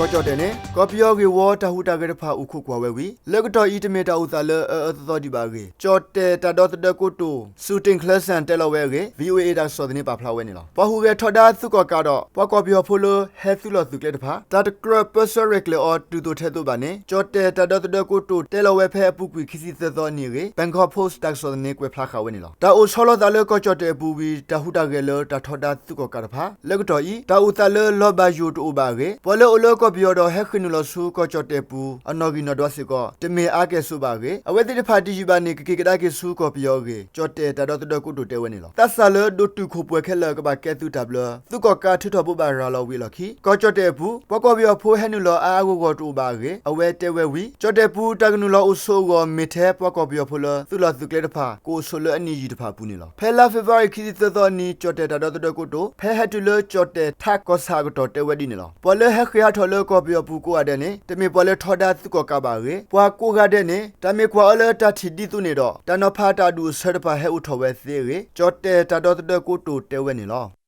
ကီၢ်ကၠီၣ်တဲၣ်န့ၣ် ကီၢ်ပယီၤဂ့ၢ်ဝီတၢ်ဟူးတၢ်ဂဲၤတဖၣ်အိၣ်ခိးကွၢ်ဝဲဝံၤ လၢကတီၢ်အံၤတမ့ၢ်တၢ်အိၣ်သးလၢအအၢအၢသီသီဒံးဘၣ်အဂ့ၢ် ကၠီၣ်တဲၣ်တၢ်ဒီသဒၢကိတိာ် စူၣ်တ့ၣ်ချၢစၣ် တဲလီၤဝဲအဂ့ၢ် VOA တၢ်ကစီၣ်သန့ပာ်ဖျါဝဲန့ၣ်လီၤ. ပှၤဟူးဂဲၤထီဒါသုးကီၣ်ကးဒီး ပှၤကီၢ်ပယီၤဖိလၢဟဲသုးလီၢ်သုးကျဲတဖၣ် တၢ်တကြၢးပၢဆှၢရဲၣ်ကျဲၤအီၤတုၤသိးထဲသိးဘၣ်န့ၣ် ကၠီၣ်တဲၣ်တၢ်ဒီသဒၢကိတိာ်တဲလီၤဝဲဖဲအပူၤကွံာ်ခံဆံသၢသီအနံၤအဂ့ၢ် Bangkok Post တၢ်ကစီၣ်သန့ကွဲးဖျါဃာ်ဝဲန့ၣ်လီၤ. တၢ်အိၣ်ဆီလီၤသးလၢကီၢ်ကၠီၣ်တဲၣ်အပူၤဝံၤ တၢ်ဟူးတၢ်ဂဲၤလၢတၢ်ထီဒါသုးကီၣ်ကးတဖၣ် လၢကတီၢ်အံၤ တၢ်အိၣ်သးလၢလီၢ်ဘၣ်ယိၣ်တအိၣ်ဘၣ်အဂ့ၢ် ပှၤလၢအိၣ်လၢကီၢ်ပယီၤဒီးဟဲဃ့ၢ်နုာ်လီၤဆူကီၢ်ကၠီၣ်တဲၣ်ပူၤ အနီၣ်ဂံၢ်နီၣ်ဒွးစ့ၢ်ကီး တမ့ၢ်အါကဲၣ်ဆိးဘၣ်အဂ့ၢ် အဝဲသ့ၣ်တဖၣ်တယံာ်ဘၣ်န့ၣ် ကက့ၤကဒါက့ၤဆူကီၢ်ပယီၤအဂ့ၢ် ကၠီၣ်တဲၣ်တၢ်ဒီသဒၢကိတိာ်တဲဝဲန့ၣ်လီၤ. သးစၢ်လၢဒိၣ်တုာ်ခိၣ်ပှဲၤခဲလၢာ်ကဘၣ်ကဲသုးတၢ်ဘျၢ သုးကီၣ်ကးထုးထီၣ်ဘိးဘၣ်ရၤလီၤဝံၤအလီၢ်ခံ ကီၢ်ကၠီၣ်တဲၣ်အပူၤ ပှၤကီၢ်ပယီၤဖိဟဲနုာ်လီၤအါအါဂီၢ်ဂီၢ်တအိၣ်ဘၣ်အဂ့ၢ် အဝဲတဲဝဲဝံၤ ကၠီၣ်တဲၣ်ပူၤ တၢ်ကနုာ်လီၤအိၣ်ဆိးအဂီၢ် မ့ၢ်ထဲပှၤကီၢ်ပယီၤဖိလၢသုးလီၢ်သုးကျဲတဖၣ် ကအိၣ်ဆိးလၢအနံၣ်ယံာ်တဖၣ်အပူၤန့ၣ်လီၤ. ဖဲလါဖ့ၤဘြူၤအါရံၤခံဆံသၢသီအနံၤ ကၠီၣ်တဲၣ်တၢ်ဒီသဒၢကိတိာ် ဖဲဟဲတုၤလၢကၠီၣ်တဲၣ်ထးကီၢ်ဆၣ်အကတီၢ်တဲဝဲဒ်န့ၣ်လီၤ. ပှၤလၢဟဲဃ့ၢ်ဟးထီၣ်လၢကီၢ်ပယီၤပူၤကိးဂၤဒဲးန့ၣ် တမ့ၢ်ပှၤလၢထီဒါသုးကီၣ်ကးဘၣ်အဂ့ၢ် ပှၤကိးဂၤဒဲးန့ၣ် တၢ်မ့ၢ်ကွၢ်အီၤလၢတၢ်ထံၣ်ဒ်သိးန့ၣ်ဒီး တၢ်နီၤဖးတၢ်အဒူၣ်အဆၢတဖၣ်ဟဲအိၣ်ထီၣ်ဝဲသ့အဂ့ၢ် ကၠီၣ်တဲၣ်တၢ်ဒီသဒၢကိတိာ်တဲဝဲန့ၣ်လီၤ.